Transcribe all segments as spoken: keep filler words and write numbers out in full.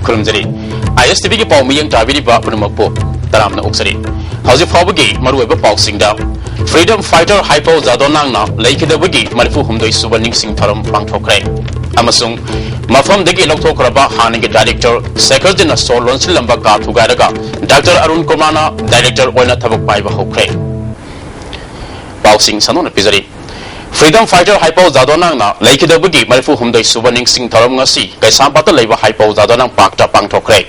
ꯈꯨꯔꯨꯝꯖꯔꯤ꯫ ꯑꯥꯏ ꯑꯦꯁ T ꯚꯤꯒꯤ ꯄꯥꯎ ꯃꯤꯠꯌꯦꯡ ꯇꯥꯕꯤꯔꯤꯕ ꯄꯨꯝꯅꯃꯛꯄꯨ ꯇꯔꯥꯝꯅ ꯑꯣꯛꯆꯔꯤ꯫ ꯍꯧꯖꯤꯛ ꯐꯥꯎꯕꯒꯤ ꯃꯔꯨꯑꯣꯏꯕ ꯄꯥꯎꯁꯤꯡꯗ, Freedom Fighter ꯍꯥꯏꯄꯧ ꯖꯥꯗꯣꯅꯥꯡꯅ ꯂꯩꯈꯤꯗꯕꯒꯤ ꯃꯔꯤꯐꯨ ꯍꯨꯝꯗꯣꯏ ꯁꯨꯕ ꯅꯤꯡꯁꯤꯡ ꯊꯧꯔꯝ ꯄꯥꯡꯊꯣꯛꯈ꯭ꯔꯦ꯫ ꯑꯃꯁꯨꯡ ꯃꯐꯝꯗꯒꯤ ꯂꯧꯊꯣꯛꯈ꯭ꯔꯕ ꯍꯥꯟꯅꯒꯤ ꯗꯥꯏꯔꯦꯛꯇꯔ ꯁꯦꯈꯔꯖꯤꯠꯅ ꯁꯣ ꯂꯣꯟꯁꯤꯜꯂꯝꯕ ꯀꯥ ꯊꯨꯒꯥꯏꯔꯒ ꯗꯥꯛꯇꯔ ꯑꯔꯨꯟ ꯀꯨꯃꯥꯔꯅ ꯗꯥꯏꯔꯦꯛꯇꯔ ꯑꯣꯏꯅ ꯊꯕꯛ ꯄꯥꯏꯕ ꯍꯧꯈ꯭ꯔꯦ꯫ ꯄꯥꯎꯁꯤꯡ ꯁꯟꯗꯣꯛꯅ ꯄꯤꯖꯔꯤ꯫ Freedom Fighter ꯍꯥꯏꯄꯧ ꯖꯥꯗꯣꯅꯥꯡꯅ ꯂꯩꯈꯤꯗꯕꯒꯤ ꯃꯔꯤꯐꯨ ꯍꯨꯝꯗꯣꯏ ꯁꯨꯕ ꯅꯤꯡꯁꯤꯡ ꯊꯧꯔꯝ ꯉꯁꯤ ꯀꯩꯁꯥꯝꯄꯥꯠꯇ ꯂꯩꯕ ꯍꯥꯏꯄꯧ ꯖꯥꯗꯣꯅꯥꯡ ꯄꯥꯔꯛꯇ ꯄꯥꯡꯊꯣꯛꯈ꯭ꯔꯦ꯫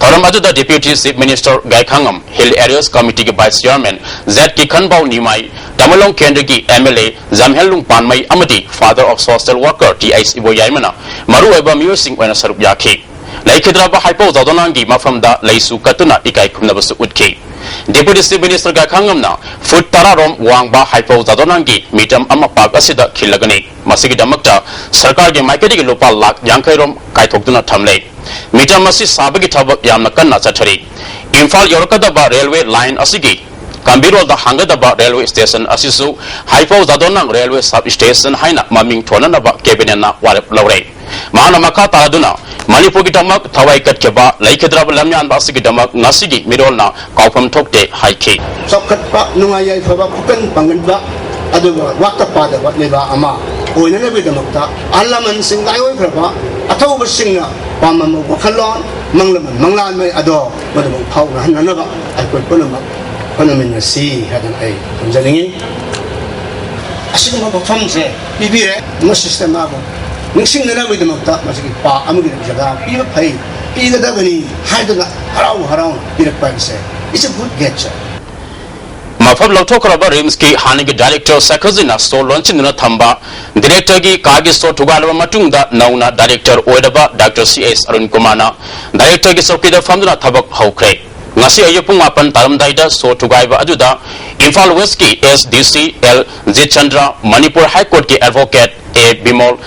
ꯊꯧꯔꯝ ꯑꯗꯨꯗ Deputy Chief Minister ꯒꯥꯏꯈꯥꯉꯝ, Hill Areas Committee ꯒꯤ Vice Chairman ꯖꯦꯠ ꯀꯤꯈꯟꯕꯥꯎ ꯅꯤꯃꯥꯏ, ꯇꯃꯦꯡꯂꯣꯡ ꯀꯦꯟꯗ꯭ꯔꯒꯤ ꯑꯦꯝ ꯑꯦꯜ ꯑꯦ ꯖꯝꯍꯦꯜꯂꯨꯡ ꯄꯥꯟꯃꯩ ꯑꯃꯗꯤ Father of Social Worker T H ꯏꯕꯣꯌꯥꯏꯃꯅ ꯃꯔꯨꯑꯣꯏꯕ ꯃꯤꯑꯣꯏꯁꯤꯡ ꯑꯣꯏꯅ ꯁꯔꯨꯛ ꯌꯥꯈꯤ꯫ ꯂꯩꯈꯤꯗ꯭ꯔꯕ ꯍꯥꯏꯄꯧ ꯖꯥꯗꯣꯅꯥꯡꯒꯤ ꯃꯐꯝꯗ ꯂꯩꯁꯨ ꯀꯠꯇꯨꯅ ꯏꯀꯥꯏ ꯈꯨꯝꯅꯕꯁꯨ ꯎꯠꯈꯤ꯫ Deputy Chief Minister ꯒꯥꯏꯈꯥꯉꯝꯅ ꯐꯨꯠ ꯇꯔꯥ ꯔꯣꯝ ꯋꯥꯡꯕ ꯍꯥꯏꯄꯧ ꯖꯥꯗꯣꯅꯥꯡꯒꯤ ꯃꯤꯇꯝ ꯑꯃ ꯄꯥꯛ ꯑꯁꯤꯗ ꯈꯤꯜꯂꯒꯅꯤ꯫ ꯃꯁꯤꯒꯤꯗꯃꯛꯇ ꯁꯔꯀꯥꯔꯒꯤ ꯃꯥꯏꯀꯩꯗꯒꯤ ꯂꯨꯄꯥ ꯂꯥꯈ ꯌꯥꯡꯈꯩ ꯔꯣꯝ ꯀꯥꯏꯊꯣꯛꯇꯨꯅ ꯊꯝꯂꯦ꯫ ꯃꯤꯇꯝ ꯑꯁꯤ ꯁꯥꯕꯒꯤ ꯊꯕꯛ ꯌꯥꯝꯅ ꯀꯟꯅ ꯆꯠꯊꯔꯤ꯫ ꯏꯝꯐꯥꯜ ꯌꯧꯔꯛꯀꯗꯕ ꯔꯦꯜꯋꯦ ꯂꯥꯏꯟ ꯑꯁꯤꯒꯤ ꯀꯝꯕꯤꯔꯣꯜꯗ ꯍꯥꯡꯒꯗꯕ ꯔꯦꯜꯋꯦ ꯁ꯭ꯇꯦꯁꯟ ꯑꯁꯤꯁꯨ ꯍꯥꯏꯄꯧ ꯖꯥꯗꯣꯅꯥꯡ ꯔꯦꯜꯋꯦ ꯁꯕ ꯁ꯭ꯇꯦꯁꯟ ꯍꯥꯏꯅ ꯃꯃꯤꯡ ꯊꯣꯟꯅꯅꯕ ꯀꯦꯕꯤꯅꯦꯠꯅ ꯋꯥꯔꯦꯞ ꯂꯧꯔꯦ꯫ ꯃꯍꯥꯛꯅ ꯃꯈꯥ ꯇꯥꯗꯨꯅ ꯃꯅꯤꯄꯨꯔꯒꯤꯗꯃꯛ ꯊꯋꯥꯏ ꯀꯠꯈꯤꯕ ꯂꯩꯈꯤꯗ꯭ꯔꯕ ꯂꯝꯌꯥꯟꯕ ꯑꯁꯤꯒꯤꯗꯃꯛ ꯉꯁꯤꯒꯤ ꯃꯤꯔꯣꯜꯅ ꯀꯥꯎꯐꯝ ꯊꯣꯛꯇꯦ ꯍꯥꯏꯈꯤ꯫ ꯆꯥꯎꯈꯠꯄ, ꯅꯨꯡꯉꯥꯏ ꯌꯥꯏꯐꯕ, ꯈꯨꯀꯟ ꯄꯥꯡꯒꯟꯕ, ꯑꯗꯨꯒ ꯋꯥꯠꯇ ꯄꯥꯗꯕ ꯂꯩꯕꯥꯛ ꯑꯃ ꯑꯣꯏꯅꯅꯕꯒꯤꯗꯃꯛꯇ ꯑꯍꯜ ꯂꯃꯟꯁꯤꯡ, ꯂꯥꯏꯑꯣꯏꯈ꯭ꯔꯕ ꯑꯊꯧꯕꯁꯤꯡꯅ ꯄꯥꯝꯕ ꯋꯥꯈꯜꯂꯣꯟ, ꯃꯪꯂꯥꯟ, ꯃꯪꯂꯥꯟꯃꯩ ꯑꯗꯣ ꯃꯗꯨꯃꯛ ꯐꯥꯎꯅꯍꯟꯅꯅꯕ ꯑꯩꯈꯣꯏ ꯄꯨꯝꯅꯃꯛ ꯍꯣꯠꯅꯃꯤꯟꯅꯁꯤ ꯍꯥꯏꯗꯅ ꯑꯩ ꯊꯝꯖꯅꯤꯡꯏ꯫ ꯑꯁꯤꯒꯨꯝꯕ ꯃꯐꯝꯁꯦ ꯄꯤꯕꯤꯔꯦ, ꯃꯁꯤꯁꯤꯗ ꯃꯥꯕꯨ ꯅꯤꯡꯁꯤꯡꯅꯅꯕꯒꯤꯗꯃꯛꯇ ꯃꯁꯤꯒꯤ ꯄꯥ ꯑꯃꯒꯤ ꯖꯒꯥ ꯄꯤꯕ ꯐꯩ, ꯄꯤꯒꯗꯕꯅꯤ ꯍꯥꯏꯗꯨꯅ ꯍꯔꯥꯎ ꯍꯔꯥꯎꯅ ꯄꯤꯔꯛꯄ ꯍꯥꯏꯕꯁꯦ, it's a good gesture꯫ ꯃꯐꯝ ꯂꯧꯊꯣꯛꯈ꯭ꯔꯕ ꯔꯤꯝꯁꯀꯤ ꯍꯥꯟꯅꯒꯤ ꯗꯥꯏꯔꯦꯛꯇꯔ ꯁꯦꯈꯔꯖꯤꯠꯅ ꯁꯣ ꯂꯣꯟꯁꯤꯟꯗꯨꯅ ꯊꯝꯕ ꯗꯤꯔꯦꯛꯇꯔꯒꯤ ꯀꯥꯒꯤ ꯁꯣ ꯊꯨꯒꯥꯏꯔꯕ ꯃꯇꯨꯡꯗ ꯅꯧꯅ ꯗꯥꯏꯔꯦꯛꯇꯔ ꯑꯣꯏꯔꯕ ꯗꯥꯛꯇꯔ ꯁꯤ ꯑꯦꯁ ꯑꯔꯨꯟ ꯀꯨꯃꯥꯔꯅ ꯗꯥꯏꯔꯦꯛꯇꯔꯒꯤ ꯆꯧꯀꯤꯗ ꯐꯝꯗꯨꯅ ꯊꯕꯛ ꯍꯧꯈ꯭ꯔꯦ꯫ ꯉꯁꯤ ꯑꯌꯨꯛ ꯄꯨꯡ ꯃꯥꯄꯟ ꯇꯥꯔꯝꯗꯥꯏꯗ ꯁꯣ ꯊꯨꯒꯥꯏꯕ ꯑꯗꯨꯗ ꯏꯝꯐꯥꯜ ꯋꯦꯁꯀꯤ S D C L Jitchandra, Manipur high ꯀꯣꯔꯠꯀꯤ ꯑꯦꯗꯚꯣꯀꯦꯠ ꯑꯦ ꯕꯤꯃꯣꯜ,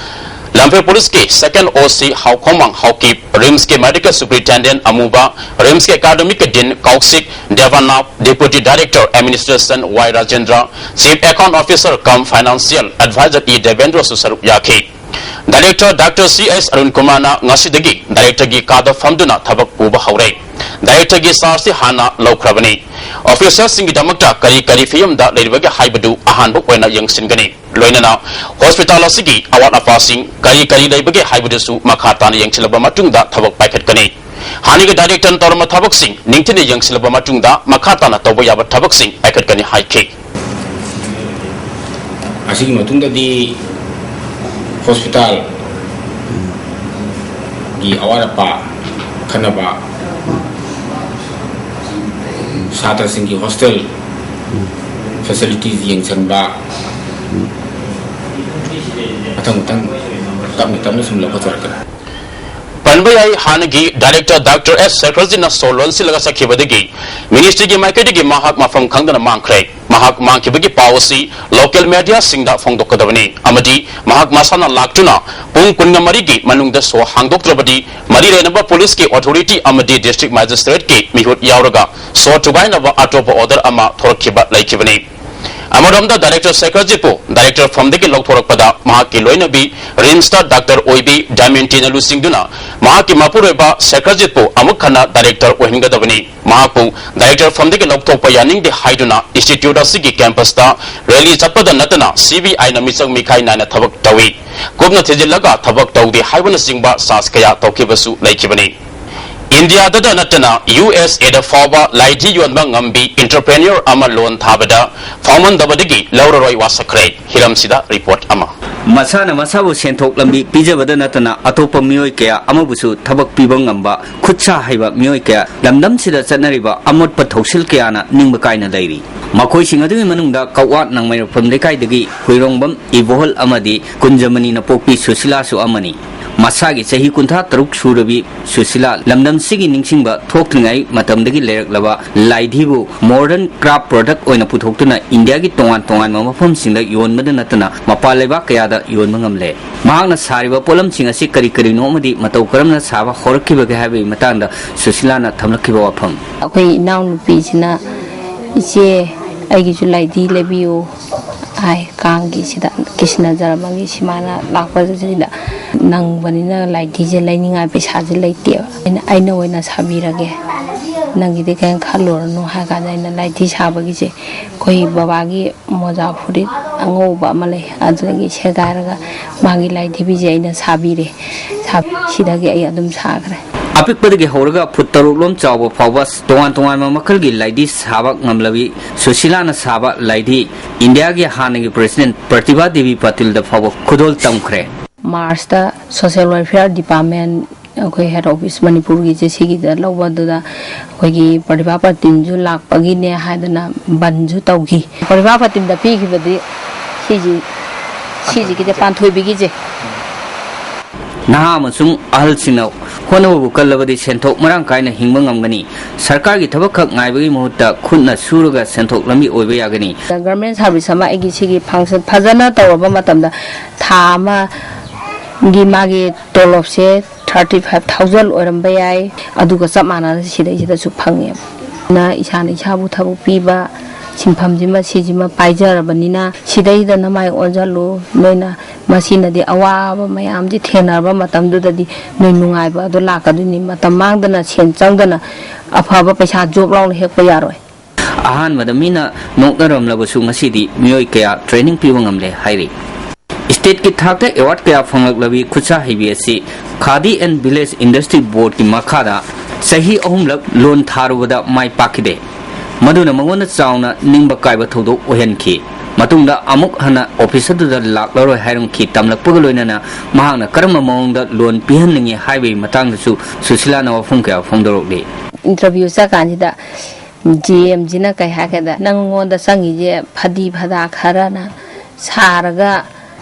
ꯂꯝꯐꯦꯜ ꯄꯨꯂꯤꯁꯀꯤ ꯁꯦꯀꯦꯟ ꯑꯣ ꯁꯤ ꯍꯥꯎꯈꯣꯡꯃꯥꯡ ꯍꯥꯎꯀꯤꯞ, ꯔꯤꯝꯁꯀꯤ ꯃꯦꯗꯤꯀꯦꯜ ꯁꯨꯄꯔꯤꯟꯇꯦꯟꯗꯦꯟ ꯑꯃꯨꯕ, ꯔꯤꯝꯁꯀꯤ ꯑꯦꯀꯥꯗꯃꯤꯛꯀꯤ ꯗꯤꯟ ꯀꯧꯁꯤꯛ ꯗꯦꯕꯥꯅꯥꯊ, ꯗꯦꯄꯨꯇꯤ ꯗꯥꯏꯔꯦꯛꯇꯔ ꯑꯦꯗꯃꯤꯅꯤꯁꯇ꯭ꯔꯦꯁꯟ ꯋꯥꯏ ꯔꯥꯖꯦꯟꯗ꯭ꯔ, ꯆꯤꯐ ꯑꯦꯀꯥꯎꯟꯠ ꯑꯣꯐꯤꯁꯔ ꯀꯝ ꯐꯥꯏꯅꯥꯟꯁꯤꯌꯦꯜ ꯑꯦꯗꯚꯥꯏꯖꯔ ꯏ ꯗꯦꯕꯦꯟꯗ꯭ꯔꯁꯨ ꯁꯔꯨꯛ ꯌꯥꯈꯤ꯫ Director Doctor C S Arun Kumarꯅ ꯉꯁꯤꯗꯒꯤ directorꯒꯤ ꯀꯥꯗ ꯐꯝꯗꯨꯅ ꯊꯕꯛ ꯄꯨꯕ ꯍꯧꯔꯦ꯫ Directorꯒꯤ chargeꯇꯤ ꯍꯥꯟꯅ ꯂꯧꯈ꯭ꯔꯕꯅꯤ꯫ Officerꯁꯤꯡꯒꯤꯗꯃꯛꯇ ꯀꯔꯤ ꯀꯔꯤ ꯐꯤꯕꯝꯗ ꯂꯩꯔꯤꯕꯒꯦ ꯍꯥꯏꯕꯗꯨ ꯑꯍꯥꯟꯕ ꯑꯣꯏꯅ ꯌꯦꯡꯁꯤꯟꯒꯅꯤ꯫ ꯂꯣꯏꯅꯅ hospital ꯑꯁꯤꯒꯤ ꯑꯋꯥꯠ ꯑꯄꯥꯁꯤꯡ ꯀꯔꯤ ꯀꯔꯤ ꯂꯩꯕꯒꯦ ꯍꯥꯏꯕꯗꯨꯁꯨ ꯃꯈꯥ ꯇꯥꯅ ꯌꯦꯡꯁꯤꯜꯂꯕ ꯃꯇꯨꯡꯗ ꯊꯕꯛ ꯄꯥꯏꯈꯠꯀꯅꯤ꯫ ꯍꯥꯟꯅꯒꯤ directorꯅ ꯇꯧꯔꯝꯕ ꯊꯕꯛꯁꯤꯡ ꯅꯤꯡꯊꯤꯅ ꯌꯦꯡꯁꯤꯜꯂꯕ ꯃꯇꯨꯡꯗ ꯃꯈꯥ ꯇꯥꯅ ꯇꯧꯕ ꯌꯥꯕ ꯊꯕꯛꯁꯤꯡ ꯄꯥꯏꯈꯠꯀꯅꯤ ꯍꯥꯏꯈꯤ꯫ ꯑꯁꯤꯒꯤ ꯃꯇꯨꯡꯗꯗꯤ hospitalꯒꯤ ꯑꯋꯥꯠ ꯑꯄꯥ ꯈꯟꯅꯕ, ꯁꯥꯇ꯭ꯔꯁꯤꯡꯒꯤ hostel facilities ꯌꯦꯡꯁꯤꯟꯕ, ꯃꯊꯪ ꯃꯊꯪ ꯇꯞꯅ ꯇꯞꯅ ꯁꯨꯝ ꯂꯧꯈꯠꯆꯔꯛꯀꯅꯤ꯫ ꯄꯟꯕ ꯌꯥꯏ, ꯍꯥꯟꯅꯒꯤ director Doctor S ꯁꯔꯀꯔꯖꯤꯠꯅ ꯁꯣ ꯂꯣꯟꯁꯤꯜꯂꯒ ꯆꯠꯈꯤꯕꯗꯒꯤ ministryꯒꯤ ꯃꯥꯏꯀꯩꯗꯒꯤ ꯃꯍꯥꯛ ꯃꯐꯝ ꯈꯪꯗꯅ ꯃꯥꯡꯈ꯭ꯔꯦ꯫ ꯃꯍꯥꯛ ꯃꯥꯡꯈꯤꯕꯒꯤ ꯄꯥꯎ ꯑꯁꯤ local mediaꯁꯤꯡꯗ ꯐꯣꯡꯗꯣꯛꯀꯗꯕꯅꯤ ꯑꯃꯗꯤ ꯃꯍꯥꯛ ꯃꯁꯥꯅ ꯂꯥꯛꯇꯨꯅ ꯄꯨꯡ ꯀꯨꯟꯃꯔꯤꯒꯤ ꯃꯅꯨꯡꯗ ꯁꯣ ꯍꯥꯡꯗꯣꯛꯇ꯭ꯔꯕꯗꯤ ꯃꯔꯤ ꯂꯩꯅꯕ policeꯀꯤ authority ꯑꯃꯗꯤ district magistrateꯀꯤ ꯃꯤꯍꯨꯠ ꯌꯥꯎꯔꯒ ꯁꯣ ꯊꯨꯒꯥꯏꯅꯕ ꯑꯇꯣꯞꯄ order ꯑꯃ ꯊꯣꯔꯛꯈꯤꯕ ꯂꯩꯈꯤꯕꯅꯤ꯫ ꯑꯃꯔꯣꯝꯗ director ꯁꯔꯀꯔꯖꯤꯠꯄꯨ director ꯐꯝꯗꯒꯤ ꯂꯧꯊꯣꯔꯛꯄꯗ ꯃꯍꯥꯛꯀꯤ ꯂꯣꯏꯅꯕꯤ RIMSꯇ doctor ꯑꯣꯏꯕꯤ ꯗꯥꯃꯦꯟꯇꯤꯅ ꯂꯨꯆꯤꯡꯗꯨꯅ ꯃꯍꯥꯛꯀꯤ ꯃꯄꯨꯔꯣꯏꯕ ꯁꯔꯀꯔꯖꯤꯠꯄꯨ ꯑꯃꯨꯛ ꯍꯟꯅ director ꯑꯣꯏꯍꯟꯒꯗꯕꯅꯤ꯫ ꯃꯍꯥꯛꯄꯨ director ꯐꯝꯗꯒꯤ ꯂꯧꯊꯣꯛꯄ ꯌꯥꯅꯤꯡꯗꯦ ꯍꯥꯏꯗꯨꯅ institute ꯑꯁꯤꯒꯤ campusꯇ rally ꯆꯠꯄꯗ ꯅꯠꯇꯅ CBIꯅ ꯃꯤꯆꯪ ꯃꯤꯈꯥꯏ ꯅꯥꯏꯅ ꯊꯕꯛ ꯇꯧꯏ꯫ ꯀꯨꯞꯅ ꯊꯤꯖꯤꯜꯂꯒ ꯊꯕꯛ ꯇꯧꯗꯦ ꯍꯥꯏꯕꯅꯆꯤꯡꯕ charge ꯀꯌꯥ ꯇꯧꯈꯤꯕꯁꯨ ꯂꯩꯈꯤꯕꯅꯤ꯫ ꯏꯟꯗꯤꯌꯥꯗꯇ ꯅꯠꯇꯅ USAꯗ ꯐꯥꯎꯕ ꯂꯥꯏꯙꯤ ꯌꯣꯟꯕ ꯉꯝꯕꯤ entrepreneur ꯑꯃ ꯂꯣꯟ ꯊꯥꯕꯗ ꯐꯥꯎꯃꯟꯗꯕꯗꯒꯤ ꯂꯧꯔꯔꯣꯏ ꯋꯥꯁꯛꯈ꯭ꯔꯦ꯫ ꯍꯤꯔꯝꯁꯤꯗ report ꯑꯃ꯫ ꯃꯁꯥꯅ ꯃꯁꯥꯕꯨ ꯁꯦꯟꯊꯣꯛ ꯂꯝꯕꯤ ꯄꯤꯖꯕꯗ ꯅꯠꯇꯅ ꯑꯇꯣꯞꯄ ꯃꯤꯑꯣꯏ ꯀꯌꯥ ꯑꯃꯕꯨꯁꯨ ꯊꯕꯛ ꯄꯤꯕ ꯉꯝꯕ ꯈꯨꯠ ꯁꯥ ꯍꯩꯕ ꯃꯤꯑꯣꯏ ꯀꯌꯥ ꯂꯝꯗꯝꯁꯤꯗ ꯆꯠꯅꯔꯤꯕ ꯑꯃꯣꯠꯄ ꯊꯧꯁꯤꯜ ꯀꯌꯥꯅ ꯅꯤꯡꯕ ꯀꯥꯏꯅ ꯂꯩꯔꯤ꯫ ꯃꯈꯣꯏꯁꯤꯡ ꯑꯗꯨꯒꯤ ꯃꯅꯨꯡꯗ ꯀꯛꯋꯥ ꯅꯥꯡꯃꯩꯔꯣꯛꯐꯝ ꯂꯩꯀꯥꯏꯗꯒꯤ ꯍꯨꯏꯔꯣꯡꯕꯝ ꯏꯕꯣꯍꯜ ꯑꯃꯗꯤ ꯀꯨꯟꯖꯃꯅꯤꯅ ꯄꯣꯛꯄꯤ ꯁꯨꯁꯤꯂꯥꯁꯨ ꯑꯃꯅꯤ꯫ ꯃꯁꯥꯒꯤ ꯆꯍꯤ ꯀꯨꯟꯊ꯭ꯔꯥ ꯇꯔꯨꯛ ꯁꯨꯔꯕꯤ ꯁꯨꯁꯤꯂꯥ ꯂꯝꯗꯝꯁꯤꯒꯤ ꯅꯤꯡꯁꯤꯡꯕ ꯊꯣꯛꯇ꯭ꯔꯤꯉꯩ ꯃꯇꯝꯗꯒꯤ ꯂꯩꯔꯛꯂꯕ ꯂꯥꯏꯙꯤꯕꯨ modern craft product ꯑꯣꯏꯅ ꯄꯨꯊꯣꯛꯇꯨꯅ ꯏꯟꯗꯤꯌꯥꯒꯤ ꯇꯣꯉꯥꯟ ꯇꯣꯉꯥꯟꯕ ꯃꯐꯝꯁꯤꯡꯗ ꯌꯣꯟꯕꯗ ꯅꯠꯇꯅ ꯃꯄꯥꯟ ꯂꯩꯕꯥꯛ ꯀꯌꯥꯗ ꯌꯣꯟꯕ ꯉꯝꯂꯦ꯫ ꯃꯍꯥꯛꯅ ꯁꯥꯔꯤꯕ ꯄꯣꯠꯂꯝꯁꯤꯡ ꯑꯁꯤ ꯀꯔꯤ ꯀꯔꯤꯅꯣ ꯑꯃꯗꯤ ꯃꯇꯧ ꯀꯔꯝꯅ ꯁꯥꯕ ꯍꯧꯔꯛꯈꯤꯕꯒꯦ ꯍꯥꯏꯕꯒꯤ ꯃꯇꯥꯡꯗ ꯁꯨꯁꯤꯂꯥꯅ ꯊꯝꯂꯛꯈꯤꯕ ꯋꯥꯐꯝ꯫ ꯑꯩꯈꯣꯏ ꯏꯅꯥꯎꯅꯨꯄꯤꯁꯤꯅ, "ꯏꯆꯦ, ꯑꯩꯒꯤꯁꯨ ꯂꯥꯏꯙꯤ ꯂꯩꯕꯤꯌꯨ, ꯍꯥꯏ, ꯀꯥꯡꯒꯤ ꯁꯤꯗ ꯀ꯭ꯔꯤꯁꯅ ꯖꯔꯃꯒꯤ ꯁꯤꯃꯥꯅ ꯂꯥꯛꯄꯁꯤꯗ ꯅꯪꯕꯅꯤꯅ ꯂꯥꯏꯙꯤꯁꯦ ꯂꯩꯅꯤꯡꯉꯥꯏ ꯄꯩꯁꯥꯁꯦ ꯂꯩꯇꯦꯕ꯫ ꯑꯩꯅ, "ꯑꯩꯅ ꯑꯣꯏꯅ ꯁꯥꯕꯤꯔꯒꯦ, ꯅꯪꯒꯤꯗꯤ ꯀꯔꯤꯝ ꯈꯜꯂꯨꯔꯅꯨ" ꯍꯥꯏ ꯀꯥꯟꯗ ꯑꯩꯅ ꯂꯥꯏꯙꯤ ꯁꯥꯕꯒꯤꯁꯦ ꯑꯩꯈꯣꯏ ꯕꯕꯥꯒꯤ ꯃꯣꯖꯥ ꯐꯨꯔꯤꯠ ꯑꯉꯧꯕ ꯑꯃ ꯂꯩ, ꯑꯗꯨꯗꯒꯤ ꯁꯦꯒꯥꯏꯔꯒ ꯃꯥꯒꯤ ꯂꯥꯏꯙꯤꯕꯤꯁꯦ ꯑꯩꯅ ꯁꯥꯕꯤꯔꯦ꯫ ꯁꯥ-, ꯁꯤꯗꯒꯤ ꯑꯩ ꯑꯗꯨꯝ ꯁꯥꯈ꯭ꯔꯦ꯫ ꯑꯄꯤꯛꯄꯗꯒꯤ ꯍꯧꯔꯒ ꯐꯨꯠ ꯇꯔꯨꯛ ꯂꯣꯝ ꯆꯥꯎꯕ ꯐꯥꯎꯕ ꯇꯣꯉꯥꯟ ꯇꯣꯉꯥꯟꯕ ꯃꯈꯜꯒꯤ ꯂꯥꯏꯙꯤ ꯁꯥꯕ ꯉꯝꯂꯕꯤ ꯁꯨꯁꯤꯂꯥꯅ ꯁꯥꯕ ꯂꯥꯏꯙꯤ ꯏꯟꯗꯤꯌꯥꯒꯤ ꯍꯥꯟꯅꯒꯤ ꯄ꯭ꯔꯦꯁꯤꯗꯦꯟꯠ ꯄ꯭ꯔꯇꯤꯚꯥ ꯗꯦꯕꯤ ꯄꯥꯇꯤꯜꯗ ꯐꯥꯎꯕ ꯈꯨꯗꯣꯜ ꯇꯝꯈ꯭ꯔꯦ꯫ ꯃꯥꯔꯆꯇ ꯁꯣꯁꯤꯌꯦꯜ ꯋꯦꯜꯐꯤꯌꯔ ꯗꯤꯄꯥꯔꯠꯃꯦꯟꯠ, ꯑꯩꯈꯣꯏ ꯍꯦꯗ ꯑꯣꯐꯤꯁ ꯃꯅꯤꯄꯨꯔꯒꯤꯁꯦ, ꯁꯤꯒꯤꯗ ꯂꯧꯕꯗꯨꯗ ꯑꯩꯈꯣꯏꯒꯤ ꯄ꯭ꯔꯇꯤꯚꯥ ꯄꯥꯇꯤꯜꯁꯨ ꯂꯥꯛꯄꯒꯤꯅꯦ ꯍꯥꯏꯗꯅ ꯕꯟꯁꯨ ꯇꯧꯈꯤ꯫ ꯄ꯭ꯔꯇꯤꯚꯥ ꯄꯥꯇꯤꯜꯗ ꯄꯤꯈꯤꯕꯗꯤ ꯁꯤꯁꯤ, ꯁꯤꯁꯤꯒꯤꯁꯦ, ꯄꯥꯟꯊꯣꯏꯕꯤꯒꯤꯁꯦ꯫ ꯅꯍꯥ ꯑꯃꯁꯨꯡ ꯑꯍꯜꯁꯤꯡꯅ ꯍꯣꯠꯅꯕꯕꯨ ꯀꯜꯂꯕꯗꯤ ꯁꯦꯟꯊꯣꯛ ꯃꯔꯥꯡ ꯀꯥꯏꯅ ꯍꯤꯡꯕ ꯉꯝꯒꯅꯤ꯫ ꯁꯔꯀꯥꯔꯒꯤ ꯊꯕꯛ ꯈꯛ ꯉꯥꯏꯕꯒꯤ ꯃꯍꯨꯠꯇ ꯈꯨꯠꯅ ꯁꯨꯔꯒ ꯁꯦꯟꯊꯣꯛ ꯂꯝꯕꯤ ꯑꯣꯏꯕ ꯌꯥꯒꯅꯤ꯫ ꯒꯚꯔꯟꯃꯦꯟꯠ ꯁꯥꯔꯚꯤꯁ ꯑꯃ ꯑꯩꯒꯤ ꯁꯤꯒꯤ ꯐꯪꯁꯟ ꯐꯖꯅ ꯇꯧꯔꯕ ꯃꯇꯝꯗ ꯊꯥ ꯑꯃꯒꯤ ꯃꯥꯒꯤ ꯇꯣꯂꯣꯞꯁꯦ ꯊꯥꯔꯇꯤ ꯐꯥꯏꯚ ꯊꯥꯎꯖꯟ ꯑꯣꯏꯔꯝꯕ ꯌꯥꯏ, ꯑꯗꯨꯒ ꯆꯞ ꯃꯥꯟꯅꯅ ꯁꯤꯗꯩꯁꯤꯗꯁꯨ ꯐꯪꯉꯦꯕ꯫ ꯑꯗꯨꯅ ꯏꯁꯥꯅ ꯏꯁꯥꯕꯨ ꯊꯕꯛ ꯄꯤꯕ ꯁꯤꯟꯐꯝꯁꯤꯃ, ꯁꯤꯁꯤꯃ ꯄꯥꯏꯖꯔꯕꯅꯤꯅ, ꯁꯤꯗꯩꯗ ꯅꯃꯥꯏ ꯑꯣꯟꯁꯤꯜꯂꯨ꯫ ꯅꯣꯏꯅ ꯃꯁꯤꯅꯗꯤ ꯑꯋꯥꯕ ꯃꯌꯥꯝꯁꯤ ꯊꯦꯡꯅꯔꯕ ꯃꯇꯝꯗꯨꯗꯗꯤ ꯅꯣꯏ ꯅꯨꯡꯉꯥꯏꯕ ꯑꯗꯣ ꯂꯥꯛꯀꯗꯣꯏꯅꯤ꯫ ꯃꯇꯝ ꯃꯥꯡꯗꯅ, ꯁꯦꯟ ꯆꯪꯗꯅ ꯑꯐꯕ ꯄꯩꯁꯥ ꯖꯣꯕ ꯂꯥꯎꯅ ꯍꯦꯛꯄ ꯌꯥꯔꯣꯏ꯫ ꯑꯍꯥꯟꯕꯗ ꯃꯤꯅ ꯅꯣꯛꯅꯔꯝꯂꯕꯁꯨ ꯉꯁꯤꯗꯤ ꯃꯤꯑꯣꯏ ꯀꯌꯥ ꯇ꯭ꯔꯦꯅꯤꯡ ꯄꯤꯕ ꯉꯝꯂꯦ ꯍꯥꯏꯔꯤ꯫ ꯁ꯭ꯇꯦꯠꯀꯤ ꯊꯥꯛꯇ ꯑꯦꯋꯥꯔꯗ ꯀꯌꯥ ꯐꯪꯂꯛꯂꯕꯤ ꯈꯨꯠꯁꯥ ꯍꯩꯕꯤ ꯑꯁꯤ ꯈꯥꯗꯤ ꯑꯦꯟ ꯚꯤꯂꯦꯖ ꯏꯟꯗꯁꯇ꯭ꯔꯤ ꯕꯣꯔꯗꯀꯤ ꯃꯈꯥꯗ ꯆꯍꯤ ꯑꯍꯨꯝꯂꯛ ꯂꯣꯟ ꯊꯥꯔꯨꯕꯗ ꯃꯥꯏ ꯄꯥꯛꯈꯤꯗꯦ꯫ ꯃꯗꯨꯅ ꯃꯉꯣꯟꯗ ꯆꯥꯎꯅ ꯅꯤꯡꯕ ꯀꯥꯏꯕ ꯊꯧꯗꯣꯛ ꯑꯣꯏꯍꯟꯈꯤ꯫ ꯃꯇꯨꯡꯗ ꯑꯃꯨꯛ ꯍꯟꯅ ꯑꯣꯐꯤꯁ ꯑꯗꯨꯗ ꯂꯥꯛꯂꯔꯣꯏ ꯍꯥꯏꯔꯝꯈꯤ꯫ ꯇꯝꯂꯛꯄꯒ ꯂꯣꯏꯅꯅ ꯃꯍꯥꯛꯅ ꯀꯔꯝꯕ ꯃꯑꯣꯡꯗ ꯂꯣꯟ ꯄꯤꯍꯟꯅꯤꯡꯏ ꯍꯥꯏꯕꯒꯤ ꯃꯇꯥꯡꯗꯁꯨ ꯁꯨꯁꯤꯂꯥꯅ ꯋꯥꯐꯝ ꯀꯌꯥ ꯐꯣꯡꯗꯣꯔꯛꯂꯤ꯫ ꯏꯟꯇꯔꯚ꯭ꯌꯨ ꯆꯠꯀꯥꯟꯁꯤꯗ ꯖꯤ ꯑꯦꯝꯁꯤꯅ ꯀꯩ ꯍꯥꯏꯒꯦꯗ, "ꯅꯪꯉꯣꯟꯗ ꯆꯪꯉꯤꯁꯦ ꯐꯗꯤ ꯐꯗꯥ ꯈꯔꯅ ꯁꯥꯔꯒ